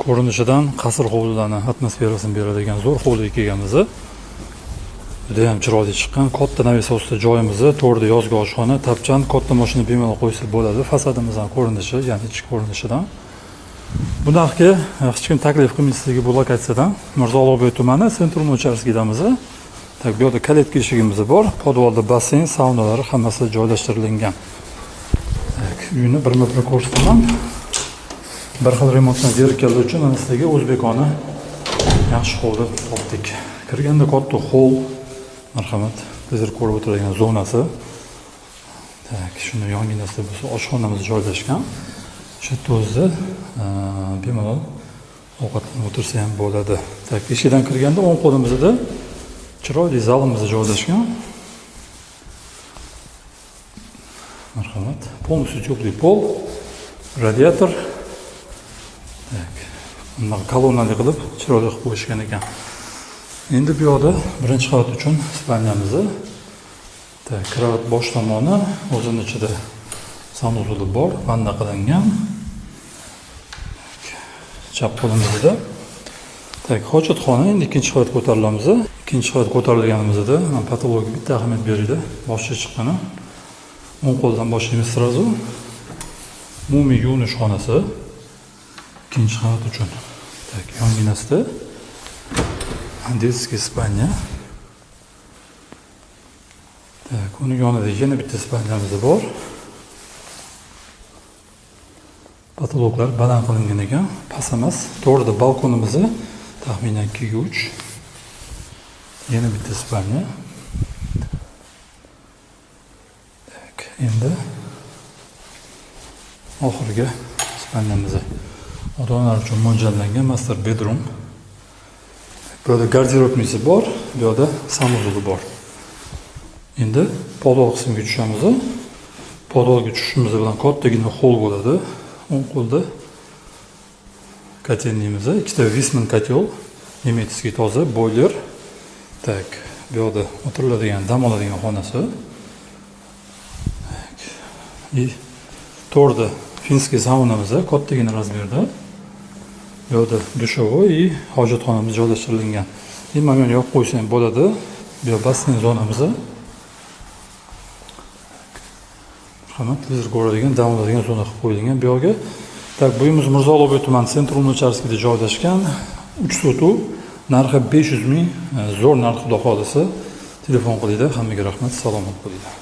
Ko'rinishidan qasr hovlilarni atmosferasini beradigan zo'r hovliga kelganmiz. Juda ham chiroyli chiqqan. Katta навес ostida joyimizni, to'rda yozgi oshxona, tapchan, katta mashina bemalol qo'ysa bo'ladi. Fasadimizdan ko'rinishi, ya'ni ichki ko'rinishidan. Bu narxga hech kim taklif qilmaydi sizga bu lokatsiyadan. Mirzo Ulug'bek tumani, Centrum uchastkadamiz. Так, bu yerda калитка eshigimiz bor. Podvalda basseyn, saunalari hammasi joylashtirilgan. Так, uyni birma-bir ko'rsataman. Bir xil remontdan zerikkanlar uchun mana sizlarga o'zbekona yaxshi hovli topdik. Kirganda katta холл, marhamat, televizor ko'rib o'tiradigan zonasi. Так, shuni yonginasida bo'lsa oshxonamiz joylashgan. Shu yerda o'zida bemalol ovqatlanib o'tirsa ham bo'ladi. Так, eshikdan kirganda o'ng qo'limizda chiroyli zalimiz joylashgan. Marhamat. Полностью теплый пол, radiator. Так, bunaqa kolonnali qilib chiroyli qilib qo'yishgan ekan. Endi bu yoqda birinchi qavat uchun спальня miz. Так, кровать bosh tomoni, o'zini ichida санузел i bor, vanna qilingan. Chap qo'limizda. Так, hojatxona, endi ikkinchi qavat ko'tarilamiz. Ikkinchi qavat ko'tarilganimizda mana потолок ga bitta ahamiyat beringlar, boshga chiqqani. O'ng qo'ldan boshlaymiz сразу. Umumiy yuvinish xonasi ikkinchi qavat uchun. Так, yonginasida детский спальня. Так, uni yonida yana bitta спальня miz bor. Потолок lar baland qilingan ekan, past emas. To'g'rida balkonimizni taxminan 2 ga 3. Yana bitta спальня. Так, endi oxirgi спальня miz. Ota-onalar uchun mo'ljallangan master bedroom. Bu yerda garderobimiz bor, bu yerda санузел i bor. Endi podval qismiga tushamiz. Podvalga tushishimiz bilan kattagina холл bo'ladi. O'ng qo'lda котельный miz, ikkita Viessmann котёл, немецкий toza, бойлер. Так, bu yoqda o'tiriladigan, dam oladigan xonasi. Так. И to'rda финский saunamiz kattagina размер da. Bu yoqda душевой и hojatxonamiz joylashtirilgan. И mana buni yopib qo'ysa ham bo'ladi. Bu yoq basseyn zonamiz. Marhamat, televizor ko'radigan, dam oladigan zona qilib qo'yilgan bu yoqga. Так, bu uyimiz Mirzo Ulug'bek tumani Centrum uchastkasida joylashgan. 3 sotuv, narxi 500 ming, zo'r narx, xudo xohlasa. Telefon qilinglar. Hammaga rahmat, salomat bo'linglar.